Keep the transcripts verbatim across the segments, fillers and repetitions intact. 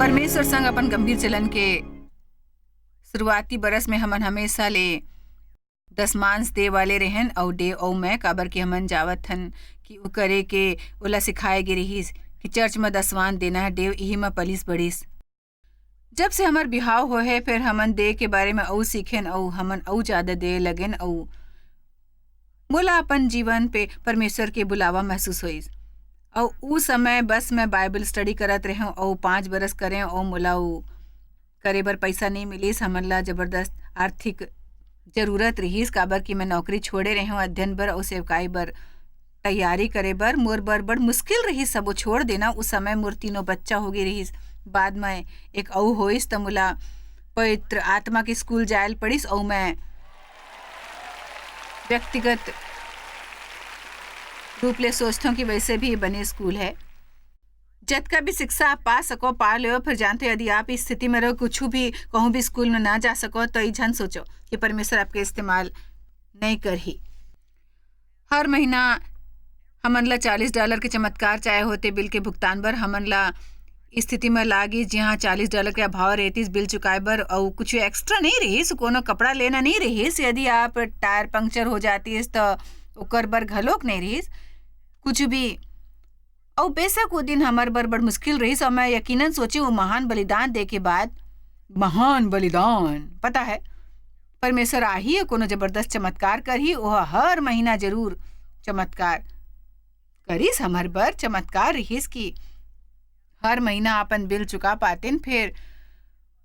परमेश्वर संग अपन गंभीर चलन के शुरुआती बरस में हमन हमेशा ले दसमांश दे वाले रहन, अउ देव अउ मैं, काबर कि हमन जावत हन कि उ करे के ओला सिखाए गे रिहिस कि चर्च म दसवान देना है। देव इही म पलिस बढ़िस। जब से हमर बिहाव होए हे, फेर हमन दे के बारे में अउ सीखेन, अउ हमन अउ ज्यादा दे लगेन, अउ मोला अपन जीवन पे परमेश्वर के बुलावा महसूस होइस। अउ उ समय बस मैं बाइबल स्टडी करत रहेंव, अउ पाँच बरस करेंव, अउ मोला उ करे बर पइसा नइ मिलिस। हमन ला जबरदस्त आर्थिक जरूरत रिहिस, काबर कि मैं नौकरी छोड़े रहेंव अध्ययन बर अउ सेवकाई बर तैयारी करे बर। मोर बर बड़ मुश्किल रिहिस सबो छोड़ देना। उस समय मोर तीनों बच्चा हो गे रिहिस। बाद में एक अउ होइस, त मोला पवित्र आत्मा के स्कूल जायल पड़िस, अउ मैं व्यक्तिगत रूप ले सोचथों कि वैसे भी ये बने स्कूल है। जतका भी शिक्षा आप पा सको, पा लेव। फिर जानते हो, यदि आप इस स्थिति में रहो, कुछ भी, कहूँ भी स्कूल में ना जा सको, तो ये झन सोचो कि परमेश्वर आपके इस्तेमाल नहीं करही। हर महीना हमन ला चालीस डॉलर के चमत्कार चाहे होते बिल के भुगतान बर। हमन ला स्थिति में लागिस, जिहाँ चालीस डॉलर के अभाव रहतिस बिल चुकाए बर, अउ कुछ एक्स्ट्रा नहीं रहिस, कोनो कपड़ा लेना नहीं रहिस। यदि आप टायर पंक्चर हो जातिस, तो ओकर बर घलोक नहीं रहिस कुछ भी। अउ बेशक वो दिन हमर बर बड़ मुश्किल रहिस, अउ मैं यकीनन सोचे, वो महान बलिदान दे के बाद, महान बलिदान, पता है, परमेश्वर आही, कोनो जबरदस्त चमत्कार करही। ओह हर महीना जरूर चमत्कार करिस, हमर बर चमत्कार रिहिस कि हर महीना अपन बिल चुका पातेन। फिर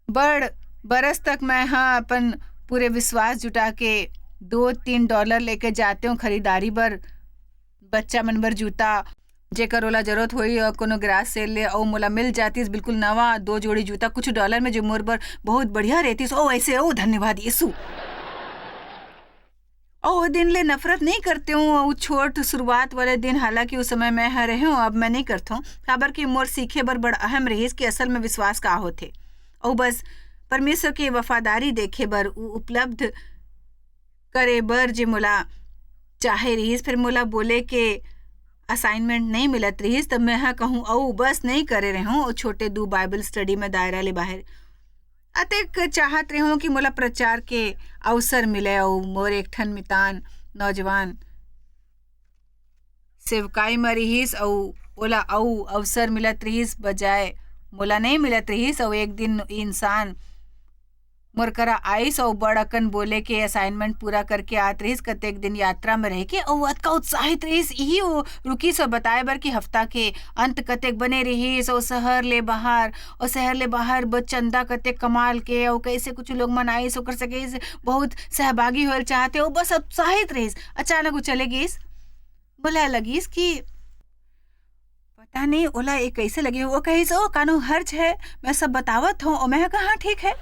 बड़ बरस तक मैं ह अपन पूरे विश्वास जुटा के दो तीन डॉलर लेके जाते हूँ खरीदारी बर, बच्चा मन बर जूता, जेकर ओला जरूरत होही, अउ कोनो गैराज सेल ले, अउ मोला मिल जातिस बिल्कुल नवा दो जोड़ी जूता कुछ डॉलर में, जो मोर बर बहुत बढ़िया रहतिस। ओ ऐसे, ओ धन्यवाद यीशु। अउ वो दिन ले नफरत नहीं करते हूँ, वो छोट शुरुआत वाले दिन, हालांकि उस समय मैं ह रहे हूँ, अब मैं नहीं करता हूँ, काबर कि मोर सीखे बर बड़ अहम रहिस कि असल में विश्वास का होथे। अउ बस परमेश्वर के वफादारी देखे बर उ उपलब्ध करे बर जे मोला चाहे रिहिस। फिर मोला बोले के असाइनमेंट नहीं मिलत रिहिस, तब मैं ह कहूँ, "अउ बस नहीं करे रहूँ, वो छोटे दू बाइबल स्टडी में दायरा ले बाहर।" अतेक चाहत रहूँ कि मोला प्रचार के अवसर मिले, अउ मोर एक ठन मितान नौजवान सेवकाई म रिहिस, अउ ओला अउ अवसर मिलत रिहिस, बजाय मोला नहीं मिलत रिहिस। अउ एक दिन इंसान मोर करा आइस अउ बड़ अकन बोले के असाइनमेंट पूरा करके आत रहिस, कतेक दिन यात्रा में रह के, अउ अतका उत्साहित रहिस, इही वो रुकिस अउ बताए बर कि हफ्ता के अंत कतेक बने रहिस, अउ शहर ले बाहर, अउ शहर ले बाहर ब-, चंदा कतेक कमाल के, अउ कैसे कुछ लोग मन आइस, ओकर से कहिस बहुत सहभागी होल चाहते, अउ बस उत्साहित रहिस। अचानक वो चले गिस, बोला लगिस कि पता नहीं ओला ये कैसे लगे। वो कहिस, "ओ, कानो हर्ज है, मैं सब बतावत हूँ।" और मैं कहा, "हाँ, ठीक है।"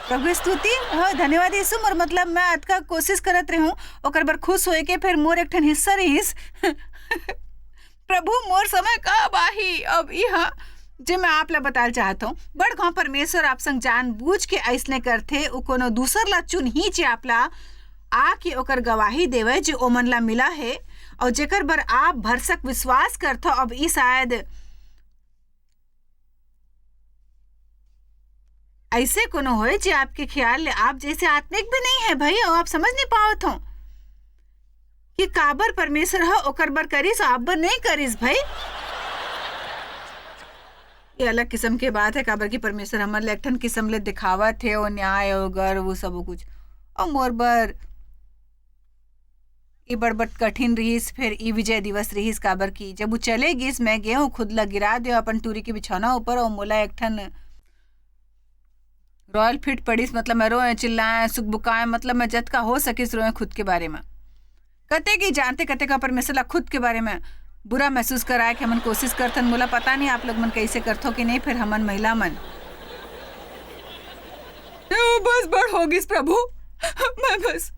प्रभु स्तुति हो, धन्यवाद यीशु। मोर मतलब, मैं अतका कोशिश करत रहूँ ओकर बर खुश होए के, फिर मोर एक ठन हिस्सा रहिस। प्रभु, मोर समय कब आही? अब इहा जे मैं आप ला बताल चाहत हूँ, बड़ गाँव परमेश्वर आप संग जानबूझ के अइसने करथे, उ कोनो दूसर ला चुनही जे आप ला आके ओकर गवाही देवय जे ओमन ला मिला हे, अउ जेकर बर आप भरसक विश्वास करथव। अब ई शायद ऐसे कोनो होय जे आपके ख्याल ले आप जैसे आत्मिक भी नहीं है भाई, अउ आप समझ नहीं पावत हो कि काबर परमेश्वर ह ओकर बर करिस, आप बर नहीं करिस भाई। ये अलग किस्म के बात है, काबर कि परमेश्वर हमर ले एक ठन किस्म ले दिखावत हे, ओ न्याय, ओ गर्व, वो सब, वो कुछ। अउ मोर बर ई बड़, बड़ कठिन रिहिस, फेर ई विजय दिवस रिहिस, काबर कि जब वो चले गिस, मैं गेंव, खुद ला गिरा देंव अपन टूरी के बिछौना ऊपर, अउ मोला एक ठन रॉयल फिट पड़िस, मतलब मैं रोए, चिल्लाए, सुकबुकाए, मतलब मैं जतका हो सकिस रोए खुद के बारे में। कते की जानते, कते का परमेश्वर ला खुद के बारे में बुरा महसूस कराए के हमन कोशिश करथन। मोला पता नहीं आप लोग मन कैसे करथो कि नहीं, फिर हमन महिला मन। ओ, बस बड़ हो गिस प्रभु, मैं बस,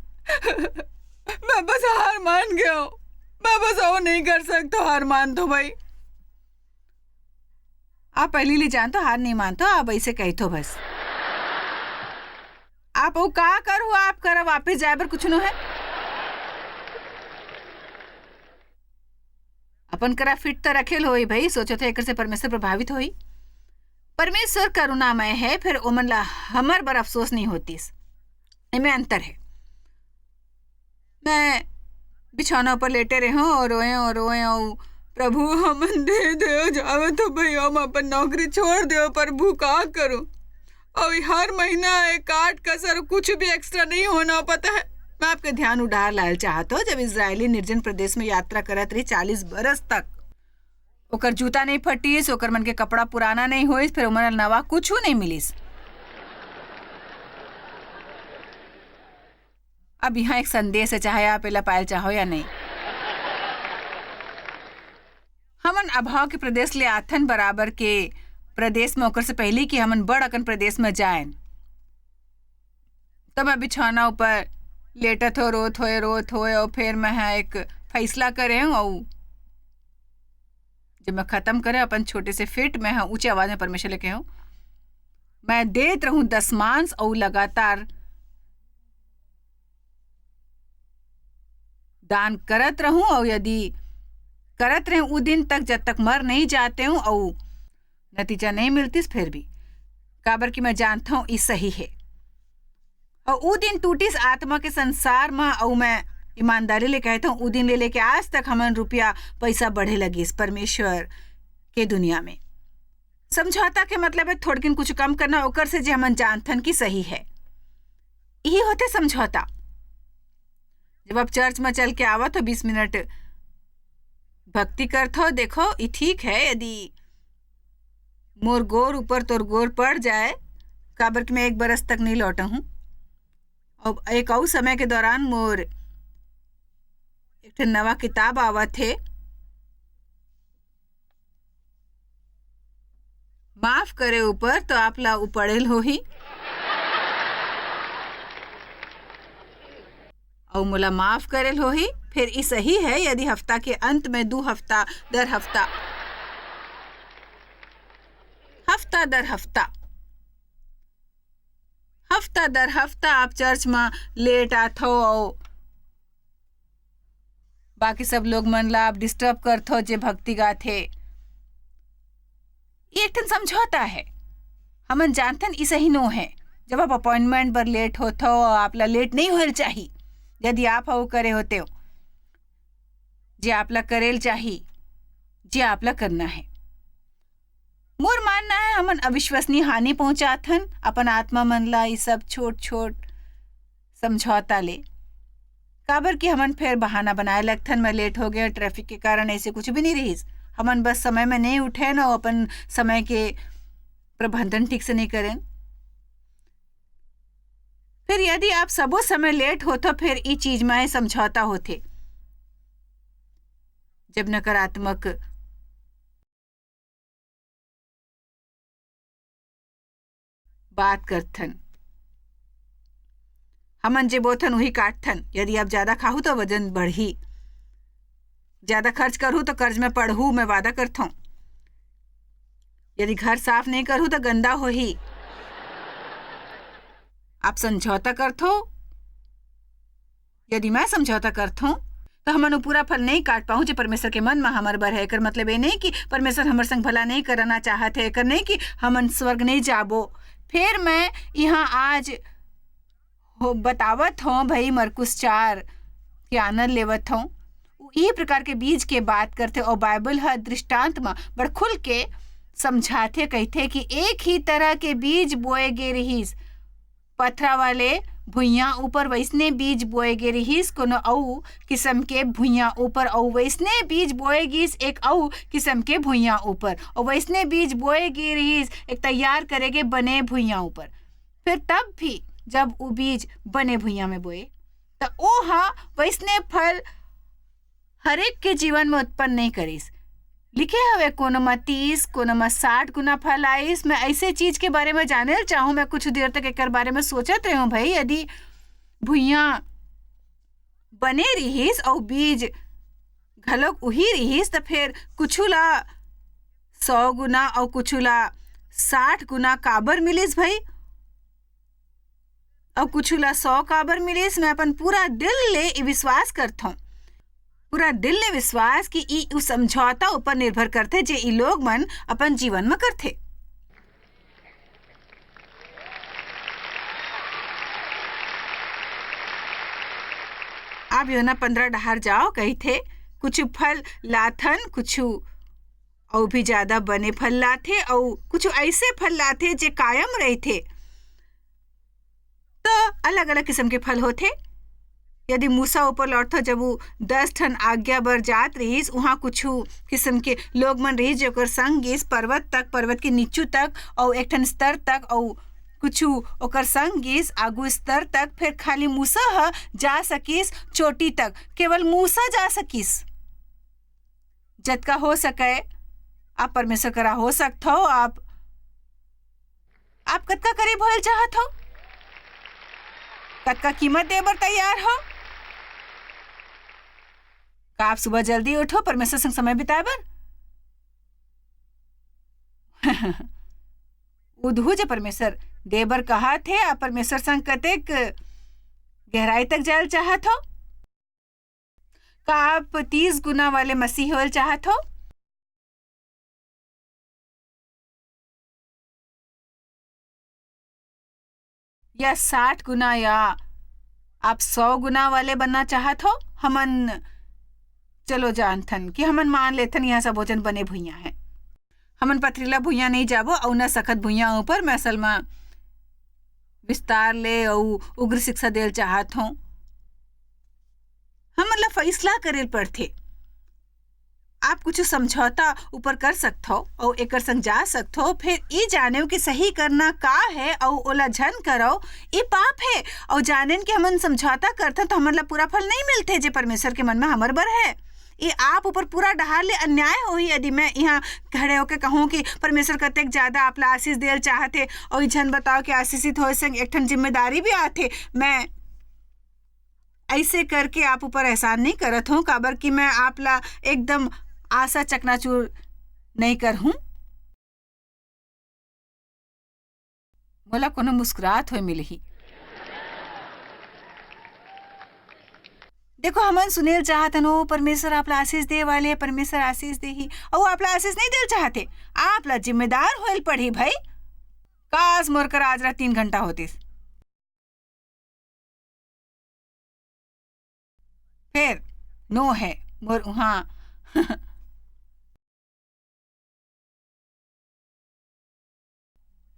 मैं बस हार मान गया हूँ, मैं बस वो नहीं कर सकता, हार मान दो भाई। आप पहली ले जानथो, हार नहीं मानथो, आप ऐसे कहथो बस। आप वो का करहु, आप करा वापस जाए बर कुछ नो है। अपन करा फिट त रखेल होई भाई, सोचो थे एकर से परमेश्वर प्रभावित होई। परमेश्वर करुणामय हे, फेर ओमन ला हमर बर अफसोस नइ होतिस। एमे अंतर हे। मैं बिछौना ऊपर लेटे रेहेंव अउ रोएंव अउ रोएंव अउ, "प्रभु, हमन दे देव, जावत हों भई, हम अपन नौकरी छोड़ देव, प्रभु, का करूं? अउ हर महीना ए काट कसर, कुछ भी एक्स्ट्रा नइ होना, पता हे?" मैं आपके ध्यान उ डहर लाय ल चाहत हों, जब इस्राएली निर्जन प्रदेश में यात्रा करत रहिस चालीस बरस तक, ओकर जूता नइ फटिस, ओकर मन के कपड़ा पुराना नइ होइस, फेर ओमन ला नवा कुछू नइ मिलिस। अब इहाँ एक संदेश हे, चाहे आप एला पाय ल चाहो या नइ। हमन अभाव के प्रदेश ले आथन, बराबर के प्रदेश में, ओकर से पहिली कि हमन बड़ अकन प्रदेश में जाएन। त मैं बिछौना ऊपर लेटत हों, रोत हों, रोत हों, अउ फेर मैं ह एक फैसला करेंव, अउ जब मैं खतम करेंव अपन छोटे से फिट, मैं ह ऊंचे आवाज में परमेश्वर ले कहेंव, "मैं देत रहूं दसमांश अउ लगातार दान करत रहूं, अउ यदि करत रहेंव उ दिन तक, जब तक मर नइ जातेंव, अउ नतीजा नइ मिलतिस, फेर भी, काबर कि मैं जानथंव, ई सही हे।" अउ उ दिन टूटिस आत्मा के संसार म, अउ मैं ईमानदारी ले कहथंव, उ दिन ले लेके आज तक हमन रुपया पइसा बढ़े लगिस परमेश्वर के दुनिया में। समझौता के मतलब हे थोड़किन कुछ कम करना ओकर से, जे हमन जानथन कि सही हे। इही होथे समझौता। जब आप चर्च म चल के आवत हो, बीस मिनट भक्ति करत हो, देखो, ई ठीक हे, यदि मोर गोर ऊपर तोर गोर पड़ जाए, काबर कि मैं एक बरस तक नइ लौटा हूं। अब एक अउ समय के दौरान मोर एक ठन नवा किताब आवत हे, माफ करे ऊपर, तो आप ला उ पड़े ल होही। अउ मोला माफ करे ल होही, फेर ई सही हे, यदि हफ्ता के अंत में दू हफ्ता, दर हफ्ता, हफ्ता दर हफ्ता, हफ्ता दर हफ्ता आप चर्च म लेट आथो अउ बाकी सब लोग मन ला आप डिस्टर्ब करथो जे भक्ति गाथे। ये एक ठन समझौता हे। हमन जानथन ई सही नो हे। जब आप अपॉइंटमेंट बर लेट होथो, आप ला लेट नइ होए ल चाही। यदि आप ह वो करे होते हो, जे आप ला करे ल चाही, जे आप ला करना हे। मोर मानना हे, हमन अविश्वसनीय हानि पहुंचाथन अपन आत्मा मन ला, ई सब छोट-छोट समझौता ले। काबर कि हमन फेर बहाना बनाए लगथन, "मैं लेट हो गया, ट्रैफिक के कारण", ऐसे कुछ भी नहीं रहिस। हमन बस समय में नहीं उठेन अउ अपन समय के प्रबंधन ठीक से नहीं करेन। फिर यदि आप सबो समय लेट हो, तो फिर ई चीज में समझौता होथे। जब नकारात्मक बात करथन, हमन जे बोथन, उही काटथन। यदि आप ज्यादा खाहू, तो वजन बढ़ही। ज्यादा खर्च करहू, तो कर्ज में पड़हू, मैं वादा करथौं। यदि घर साफ नहीं करहू, तो गंदा होही। आप समझौता करथो, यदि मैं समझौता करथौं, तो हमन वो पूरा फल नहीं काट पाहूं, जो परमेश्वर के मन में हमर बर है। एकर मतलब ये नहीं कि परमेश्वर हमर संग भला नहीं करना चाहत है, एकर नहीं कि हमन स्वर्ग नहीं जाबो। फिर मैं यहाँ आज हो, बतावत हों भई, मरकुस चार के आनंद लेवत हों। उ ई प्रकार के बीज के बात करथे, अउ बाइबल ह दृष्टांत म बड़ खुल के समझाथे, कहिथे कि एक ही तरह के बीज बोए गे रिहिस, पथरा वाले भुइयां ऊपर वइसने बीज बोए गे रिहिस, कोनो अउ किसम के भुइयां ऊपर, अउ वइसने बीज बोए गिस एक अउ किसम के भुइयां ऊपर, अउ वइसने बीज बोए गे रिहिस एक तैयार करे गे बने भुइयां ऊपर। फिर तब भी जब उ बीज बने भुइयां में बोए, त ओ ह वइसने फल हरेक के जीवन में उत्पन्न नहीं करिस। लिखे हवे, कोनो म तीस, कोनो म साठ गुना फल आइस। मैं ऐसे चीज के बारे में जाने ल चाहूं। मैं कुछ देर तक एकर बारे में सोचत रहे हूं, भाई, यदि भुइयां बने रिहिस अउ बीज घलोक उही रिहिस, त फेर कुछु ला सौ गुना अउ कुछु ला साठ गुना काबर मिलिस, भाई? अउ कुछु ला सौ काबर मिलिस? मैं अपन पूरा दिल ले ई विश्वास करथौं, पूरा दिल ले विश्वास कि ई उ समझौता ऊपर निर्भर करथे, जे ई लोग मन अपन जीवन म करथे। आप योना पंद्रह डहार जाओ, कहिथे, कुछु फल लाथन, कुछु अउ भी ज्यादा बने फल लाथे, अउ कुछु अइसे फल लाथे जे कायम रहिथे। त अलग-अलग किसम के फल होथे। यदि मूसा ऊपर लौटथव, जब वो दस ठन आज्ञा बर जात रहिस, उहाँ कुछु किसम के लोग मन रहिस, जे ओकर संग गिस पर्वत तक, पर्वत के नीचू तक, अउ एक ठन स्तर तक, अउ कुछु ओकर संग गिस आगू स्तर तक। फेर खाली मूसा ह जा सकिस चोटी तक, केवल मूसा जा सकिस। जतका हो सकय, आप परमेश्वर करा हो सकथव। आप, आप कतका करीब होयल चाहत हो? कतका कीमत दे बर तैयार हो? का आप सुबह जल्दी उठो परमेश्वर संग समय बिताए बर? उधू जे परमेश्वर दे बर कहा थे, आप परमेश्वर संग कतेक गहराई तक जायल चाहत हो? का आप तीस गुना वाले मसीह होल चाहत हो, या साठ गुना, या आप सौ गुना वाले बनना चाहत हो? हमन चलो जानथन कि हमन मान लेथन, यहाँ सब भोजन बने भुइयां है। हमन पथरीला भुइयां नहीं जाबो, अउ न सखत भुइयां ऊपर। मैं असल में विस्तार ले अउ उग्र शिक्षा देल चाहत हूँ। हमन ला फैसला करे पड़थे। आप कुछ समझौता ऊपर कर सकथो अउ एकर संग जा सकथो, फिर ये जानेव कि सही करना का है अउ ओला झन करव, ये पाप है। अउ जानेन कि हमन समझौता करथन तो हमन ला पूरा फल नहीं मिलथे जे परमेश्वर के मन में हमर बर है। ये आप ऊपर पूरा डहार ले अन्याय होही यदि मैं यहाँ खड़े होके कहूँ कि परमेश्वर कतेक ज्यादा आप ला आशीष देल चाहत हे, अउ ये झन बताओ कि आशीषित होए संग एक ठन जिम्मेदारी भी आथे। मैं ऐसे करके आप ऊपर एहसान नहीं करत हूँ, काबर कि मैं आप ला एकदम आशा चकनाचूर नहीं कर हूँ। मोला कोनो मुस्कुरात होए मिलही। देखो, हमन सुनेल चाहत हन, ओ परमेश्वर आप ला आशीष दे वाले हे, परमेश्वर आशीष देही, अउ आप ला आशीष नहीं देल चाहते, आप ला जिम्मेदार होएल पड़ही भाई। काश मोर कर आज रात तीन घंटा होतिस। फेर नो है मोर उहाँ।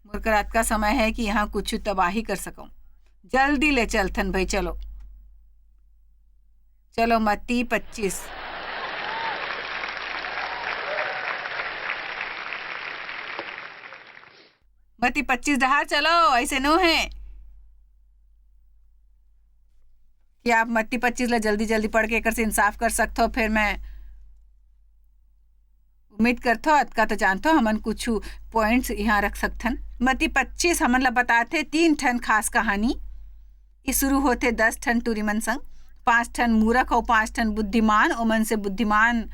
मोर कर अतका समय है कि यहाँ कुछ तबाही कर सकूं। जल्दी ले चलथन भाई, चलो। चलो मत्ती पच्चीस। मत्ती पच्चीस डहार चलो, ऐसे नो है कि आप मत्ती पच्चीस ला जल्दी-जल्दी पढ़ के एकर से इंसाफ कर सकथो। फिर मैं उम्मीद करथो, अतका तो जानथो, हमन कुछ points यहाँ रख सकथन। मत्ती पच्चीस हमन ला बताथे तीन ठन खास कहानी। ये शुरू होथे दस ठन टूरी मन संग, पांच ठन मूरख अउ पांच ठन बुद्धिमान। ओमन से बुद्धिमान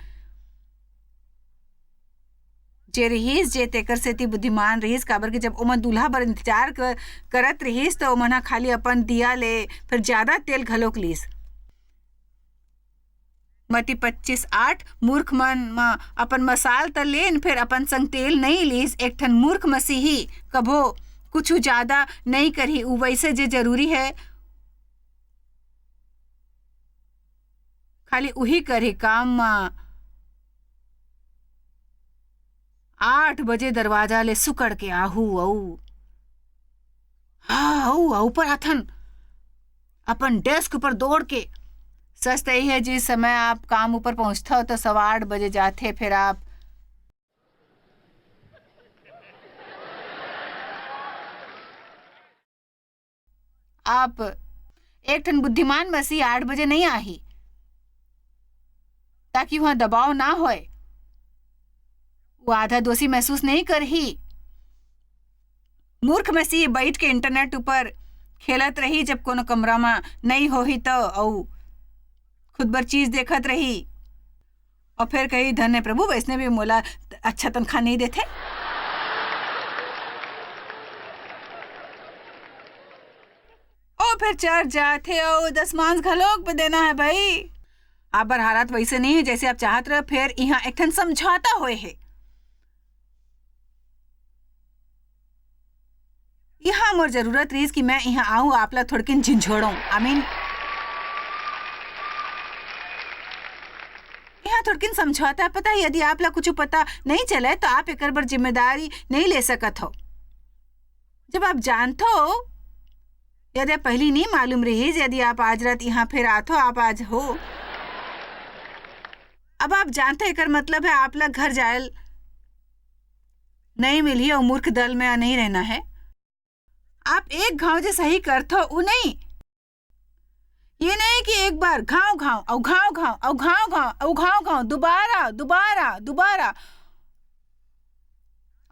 जे रिहिस, जे तेकर सेती बुद्धिमान रिहिस, काबर कि जब ओमन दूल्हा बर इंतजार क-, करत रिहिस, त ओमन ह खाली अपन दिया ले फेर ज्यादा तेल घलोक लीस। मत्ती पच्चीस आठ, मूर्ख मन म अपन मसाल त लेन, फेर अपन संग तेल नइ लीस। एक ठन मूर्ख मसीही कभो कुछु ज्यादा नइ करही, उ वइसे जे जरूरी हे, खाली उही करही काम म। आठ बजे दरवाजा ले सुकड़ के आहू अऊ, हाँ, अऊ, अऊ ऊपर आथन, अपन desk ऊपर दौड़ के। सच त यही है, जिस समय आप काम ऊपर पहुंचता हो तो सवा आठ बजे जाते, फिर आप आप एक ठन बुद्धिमान मसीह आठ बजे नहीं आही, ताकि वहां दबाव ना होए, वो आधा दोषी महसूस नहीं करही। मूर्ख मसीह बैठ के internet ऊपर खेलत रही, जब कोनो कमरा में नहीं होही तो, अऊ खुद बर चीज देखत रही। अउ फेर कही, "धन्य प्रभु, वइसने भी मोला अच्छा तनखा नइ देथे।" अउ फेर चर्च जाथे अउ दसमांश घलोक भी देना हे भई। आप बर हालात वइसे नइ हे, जइसे आप चाहत रहे। फेर इहाँ एक ठन समझौता होए हे। इहाँ मोर जरूरत रहिस कि मैं इहाँ आऊँ, आप ला थोड़किन झिझोड़ों। आमीन। थोड़किन समझौता हे, पता हे, यदि आप ला कुछ पता नहीं चले, तो आप एकर बर जिम्मेदारी नहीं ले सकत हो। जब आप जानत हो, यदि आप पहली नहीं मालूम रहिस, यदि आप आज रात यहाँ फिर आत हो, आप आज हो, अब आप जानत हो, एकर मतलब हे, आप ला घर जायल नहीं मिलही अउ मूर्ख दल में नहीं रहना हे। आप एक घाव जे सही करत हो, उ नहीं। ये नहीं कि एक बार घाव घाव, अउ घाव घाव, अउ घाव घाव, अउ घाव घाव, दोबारा, दोबारा, दोबारा।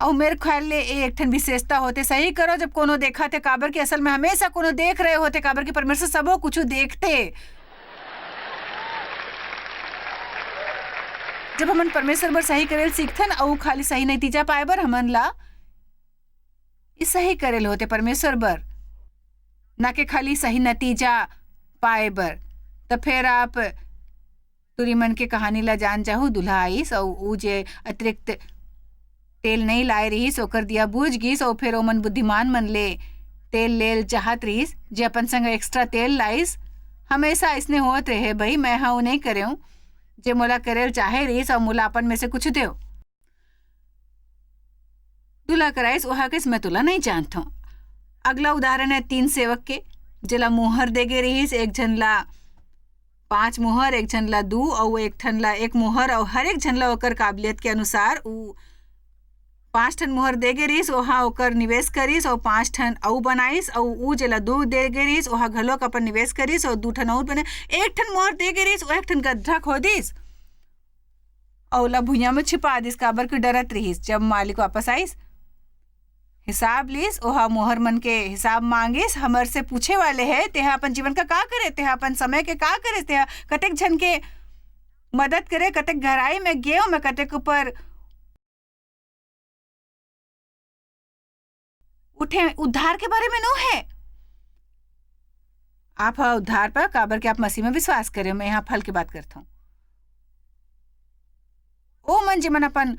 अउ मेरे ख्याल ले ए एक ठन विशेषता होथे, सही करो जब कोनो देखत हे, काबर कि असल में हमेशा कोनो देख रहे होथे, काबर कि परमेश्वर सबो कुछु देखथे। जब हमन परमेश्वर बर सही करे ल सीखथन अउ खाली सही नतीजा पाए बर हमन ला ई सही करे ल होथे परमेश्वर बर, ना के खाली सही नतीजा पाए बर, त फेर आप टूरी मन के कहानी ला जान जाहू। दूल्हा आइस अउ उ जे अतिरिक्त तेल नहीं लाए रहिस, ओकर दिया बुझ गिस, अउ फेर ओमन बुद्धिमान मन ले तेल लेल चाहत रहिस, जे अपन संग एक्स्ट्रा तेल लाइस। हमेशा अइसने होत रहे भई, मैं हा ओ नहीं करेंव, जे मोला करे ल चाहे रहिस अउ मोला अपन में से कुछ देव। दूल्हा कराइस, ओहा कहिस, "मैं तोला नहीं जानत हूँ।" अगला उदाहरण हे तीन सेवक के, जेला मोहर दे गे रहिस, एक झन ला पांच मोहर, एक झन ला दू, अउ एक ठन ला एक मोहर, अउ हर एक झन ला ओकर काबिलियत के अनुसार उ पांच ठन मोहर दे गे रहिस, ओहा ओकर निवेश करिस, अउ पांच ठन अउ बनाइस, अउ उ जेला दू दे गे रहिस, ओहा घलोक अपन निवेश करिस, अउ दू ठन अउ बने, एक ठन मोहर दे गे रहिस, ओ एक ठन गड्ढा खोदिस, अउ ओला भुइयां में छिपा दिस, काबर कि डरत रिहिस। जब मालिक वापस आइस, हिसाब लिस, ओहा मोहर मन के हिसाब मांगिस, "हमर से पूछे वाले हे, तेहा अपन जीवन का का करे, तेहा अपन समय के का करे, तेहा कतेक झन के मदद करे, कतेक गहराई में गेव, मैं कतेक ऊपर उठे।" उद्धार के बारे में नो हे। आप ह उद्धार पर, काबर के आप मसीह में विश्वास करे। मैं यहाँ फल के बात करत हूँ। ओ मन जेमन अपन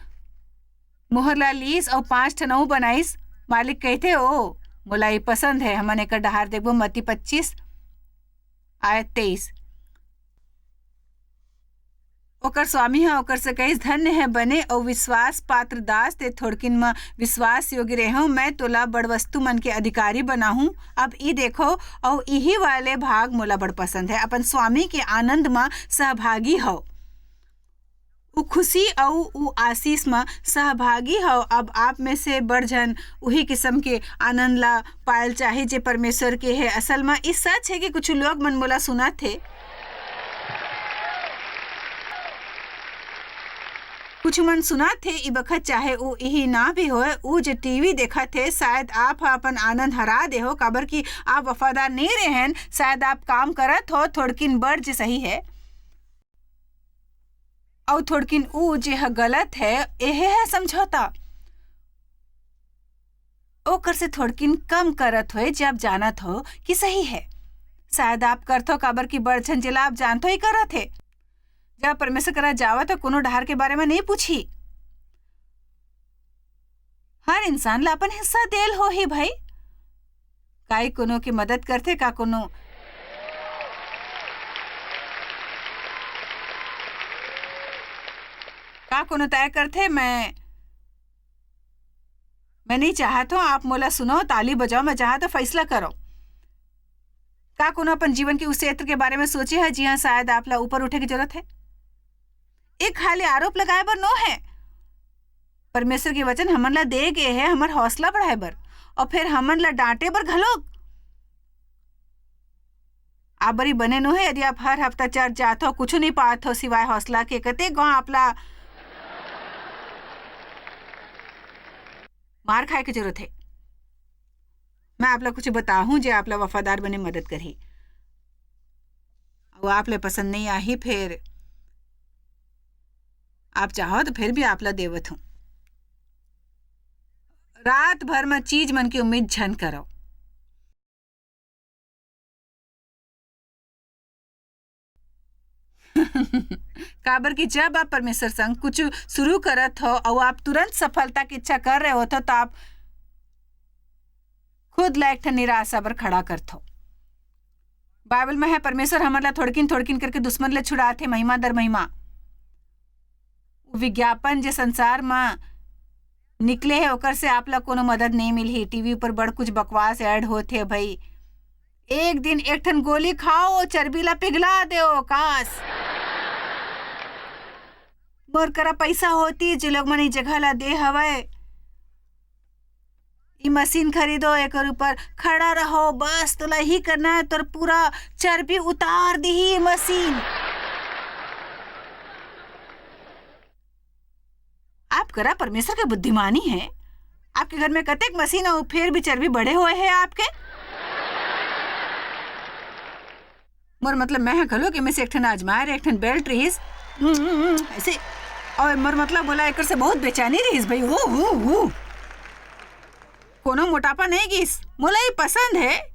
मोहर ला लीस अउ पांच ठन अउ बनाइस, मालिक कहिथे, "ओ, मोला ये पसंद हे, हमन एकर डहार देखबो।" मत्ती पच्चीस, आयत तेईस। ओकर स्वामी ह ओकर से कहिस, "धन्य हे बने अउ विश्वास पात्र दास, ते थोड़किन म विश्वास योग्य रेहेव, मैं तोला बड़ वस्तु मन के अधिकारी बनाहूं। अब ई देखो, अउ इही वाले भाग मोला बड़ पसंद हे, अपन स्वामी के आनंद म सहभागी हव।" उ खुशी अउ उ आशीष म सहभागी हव। अब आप में से बड़ झन उही किसम के आनंद ला पायल चाही, जे परमेश्वर के हे। असल म ई सच हे कि कुछ लोग मन मोला सुनत हे, कुछ मन सुनत हे ई बखत, चाहे उ इही ना भी होय, उ जे टीवी देखत हे, शायद आप ह अपन आनंद हरा दे हो, काबर कि आप वफादार नहीं रहेन। शायद आप काम करत हो थोड़किन बड़ जे सही हे, अउ थोड़किन उ जे ह गलत हे, एहे हे समझौता। ओकर से थोड़किन कम करत होए, जे आप जानत हो कि सही हे। शायद आप करथो, काबर कि बड़ झन जेला आप जानथो, ही करत हे। जब परमेश्वर करा जावत हो, कोनो डहार के बारे में नहीं पूछी। हर इंसान ला अपन हिस्सा देल होही भाई। काई कोनो के मदद करथे, का कोनो, का कोनो तय करथे, "मैं, मैं नहीं चाहत हूँ, आप मोला सुनो, ताली बजाओ, मैं चाहत हूँ फैसला करो।" का कोनो अपन जीवन के उस क्षेत्र के बारे में सोचे है, जिहाँ शायद आप ला ऊपर उठे की जरूरत है? एक खाली आरोप लगाए बर नो है। परमेश्वर के वचन हमन ला दे गे हे हमर हौसला बढ़ाए बर, अउ फेर हमन ला डांटे बर घलोक। आप बरी बने नो हे, यदि आप हर हफ्ता चर्च जात हो, कुछु नहीं पात हो सिवाय हौसला के। कतेक गो आप ला मार खाए के जरूरत हे। मैं आप ला कुछ बताहूं, जे आप ला वफादार बने मदद करही। अउ आप ले पसंद नहीं आही, फेर आप चाहो तो फिर भी आप ला देवत हूं। रात भर में चीज मन की उम्मीद झन करो। काबर कि जब आप परमेश्वर संग कुछ शुरू करत हो अउ आप तुरंत सफलता की इच्छा कर रहे होत हो, तो आप खुद ला एक ठन निराशा बर खड़ा करथो। बाइबल में है, "परमेश्वर हमन ला थोड़किन थोड़किन करके दुश्मन ले छुड़ाथे, महिमा दर महिमा।" विज्ञापन जे संसार म निकले हे, ओकर से आप ला कोनो मदद नहीं मिलही। टीवी पर बड़ कुछ बकवास ऐड होत हे भई। एक दिन एक ठन गोली खाओ, चर्बी ला पिघला देओ, काश मोर करा पैसा होती, जे लोग मन ई जगह ला दे हवय, ई मशीन खरीदो, एकर ऊपर खड़ा रहो, बस तोला ही करना है, तोर पूरा चर्बी उतार दिही ई मशीन। आप करा परमेश्वर के बुद्धिमानी है। आपके घर में कतेक मशीन अउ फेर भी चर्बी बढ़े हुए है आपके। मोर मतलब, मैं ह घलो के में से एक ठन आजमाए रहे, एक ठन बेल्ट रहिस, हम्म, हम्म, हम्म, ऐसे। और मोर मतलब बोला, एकर से बहुत बेचैनी रहिस भाई, हु, हु, हु। कोनो मोटापा नहीं गिस, मोला ये पसंद है।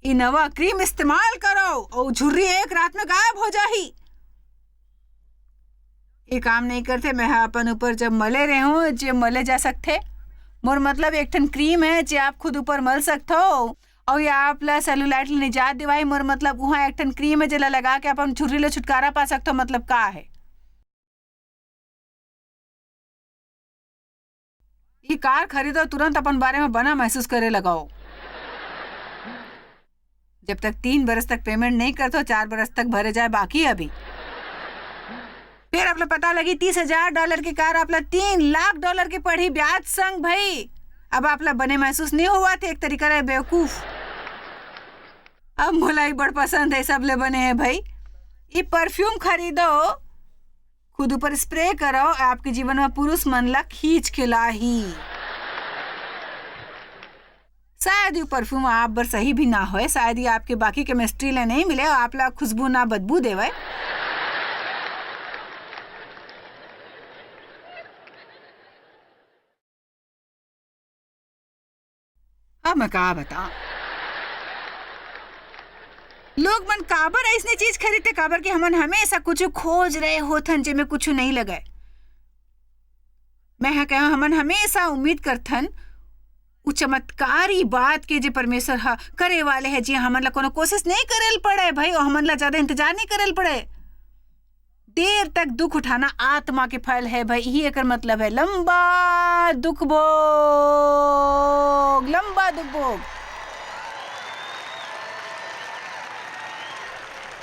ई नवा क्रीम इस्तेमाल करो, और झुर्री एक रात में गायब हो जाही। ये काम नहीं करथे। मैं ह अपन ऊपर जब मले रहे हूँ, जे मले जा सकथे। मोर मतलब, एक ठन क्रीम है, जे आप खुद ऊपर मल सकथो, और ये आप ला सेलुलाइट ले निजात दिवाई। मोर मतलब, वहाँ एक ठन क्रीम है, जेला लगा के अपन झुर्री ले छुटकारा पा सकथो। मतलब, का है? ई कार खरीदो, तुरंत अपन बारे में बना महसूस करे लगाओ। जब तक तीन बरस तक पेमेंट नहीं करथो, चार बरस तक भरे जाए बाकी अभी। फिर आप ला पता लगी, तीस हजार डॉलर की कार आप ला तीन लाख डॉलर की पड़ी ब्याज संग भाई। अब आप ला बने महसूस नहीं हुआ थे, एक तरीका रहे बेवकूफ। अब मोला ही बड़ पसंद है, सबले बने है भाई। ये परफ्यूम खरीदो, खुद ऊपर स्प्रे करो, आपके जीवन में पुरुष मन ला खींच के लाही। शायद ये परफ्यूम आप बर सही भी ना होए, शायद ये आपके बाकी केमिस्ट्री ले नहीं मिले और आप ला खुशबू ना बदबू देवे। अब मैं का बताऊं, लोग मन काबर ऐसने चीज खरीदते, काबर कि हमन हमेशा कुछ खोज रहे होथन, जेमे कुछ नहीं लगे। मैं ह कहूं, हमन हमेशा उम्मीद करथन उ चमत्कारी बात के, जे परमेश्वर ह करे वाले है, जे हमन ला कोनो कोशिश नहीं करे ल पड़े भाई, और हमन ला ज्यादा इंतजार नहीं करे ल पड़े। देर तक दुख उठाना आत्मा के फल है भाई, यही एकर मतलब है। लंबा दुख भोग, लंबा दुख भोग,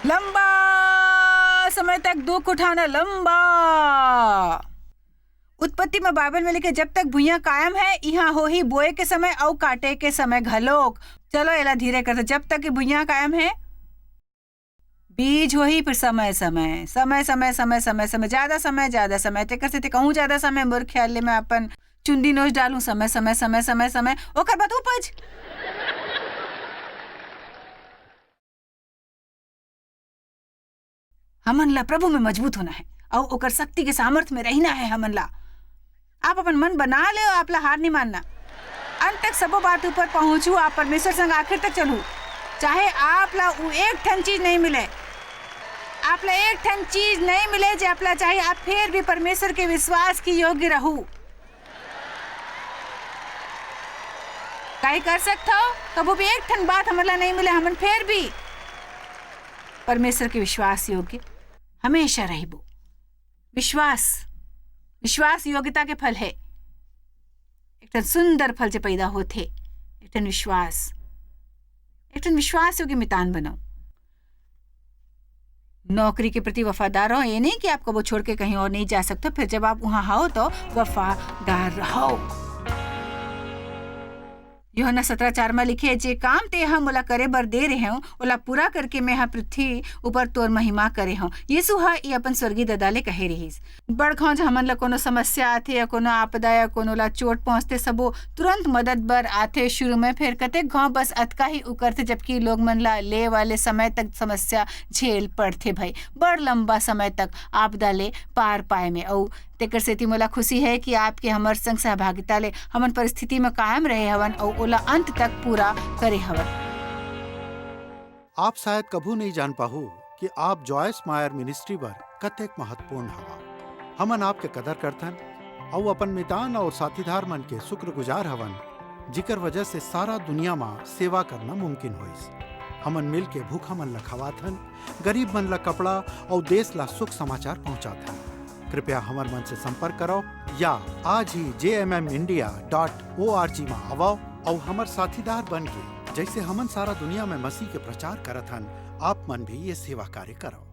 लंबा समय तक दुख उठाना, लंबा। उत्पत्ति में बाइबल में लिखे, "जब तक भुइयां कायम है, इहां होही बोए के समय अउ काटे के समय घलोक।" चलो, एला धीरे करते, जब तक ये भुइयां कायम है, बीज होही, फिर समय, समय, समय, समय, समय, समय, समय, ज्यादा समय, ज्यादा समय, तेकर सेती कहूं ज्यादा समय, मोर ख्याल ले मैं अपन चुंदी नोच डालूं, समय, समय, समय, समय, समय, ओकर बाद उपज। हमन ला प्रभु में मजबूत होना है, अउ ओकर शक्ति के सामर्थ्य में रहना है हमन ला। आप अपन मन बना ले, आप ला हार नहीं मानना। अंत तक सबो बात ऊपर पहुंचू, आप परमेश्वर संग आखिर तक चलू। चाहे आप ला उ एक ठन चीज नहीं मिले, आप ला एक ठन चीज नहीं मिले, जे आप ला चाहे, आप फिर भी परमेश्वर के विश्वास के योग्य रहू। काई कर सकथव? कभू भी एक ठन बात हमन ला नहीं मिले, हमन फिर भी परमेश्वर के विश्वास योग्य हमेशा रहिबो। विश्वास, विश्वास योग्यता के फल है। एक ठन सुंदर फल जे पैदा होथे, एक ठन विश्वास, एक ठन विश्वास योग्य मितान बनव। नौकरी के प्रति वफादार रहो, ये नहीं कि आप कबो छोड़ के कहीं और नहीं जा सकते, फिर जब आप वहां हो तो वफादार रहो। यूहन्ना सतरा चार में लिखे, "जे काम ते ह मोला करे बर दे रहे हो, ओला पूरा करके मैं ह पृथ्वी ऊपर तोर महिमा करे हूं।" यीशु ह ये अपन स्वर्गीय ददा ले कहे रहिस। बड़खौं ज हमन ला कोनो समस्या आथे या कोनो आपदा या कोनो ला चोट पहुंचथे, सबो तुरंत मदद बर आथे शुरू में, फिर कतेक घाव बस अतका ही उकरथे, जबकि लोग मन ला ले वाले समय तक समस्या झेल पड़थे भाई, बड़ लंबा समय तक आपदा ले पार पाए में। अउ तेकर सेती मोला खुशी है कि आपके हमर संग सहभागिता ले हमन परिस्थिति में कायम रहे हवन अउ ओला अंत तक पूरा करे हवन। आप शायद कभू नहीं जान पाहू कि आप जॉयस मायर मिनिस्ट्री बर कतेक महत्वपूर्ण हवा। हमन आपके कदर करथन अउ अपन मितान और साथीदार मन के शुक्रगुजार हवन, जिकर वजह से सारा दुनिया मा सेवा करना मुमकिन होइस। हमन मिल के भूखा मन ला खवाथन, गरीब मन ला कपड़ा अउ देश ला सुख समाचार पहुंचाथन। कृपया हमर मन से संपर्क करव या आज ही जे M M India dot O R G म आवव अउ हमर साथीदार बन के, जइसे हमन सारा दुनिया में मसीह के प्रचार करत हन, आप मन भी ये सेवा कार्य करव।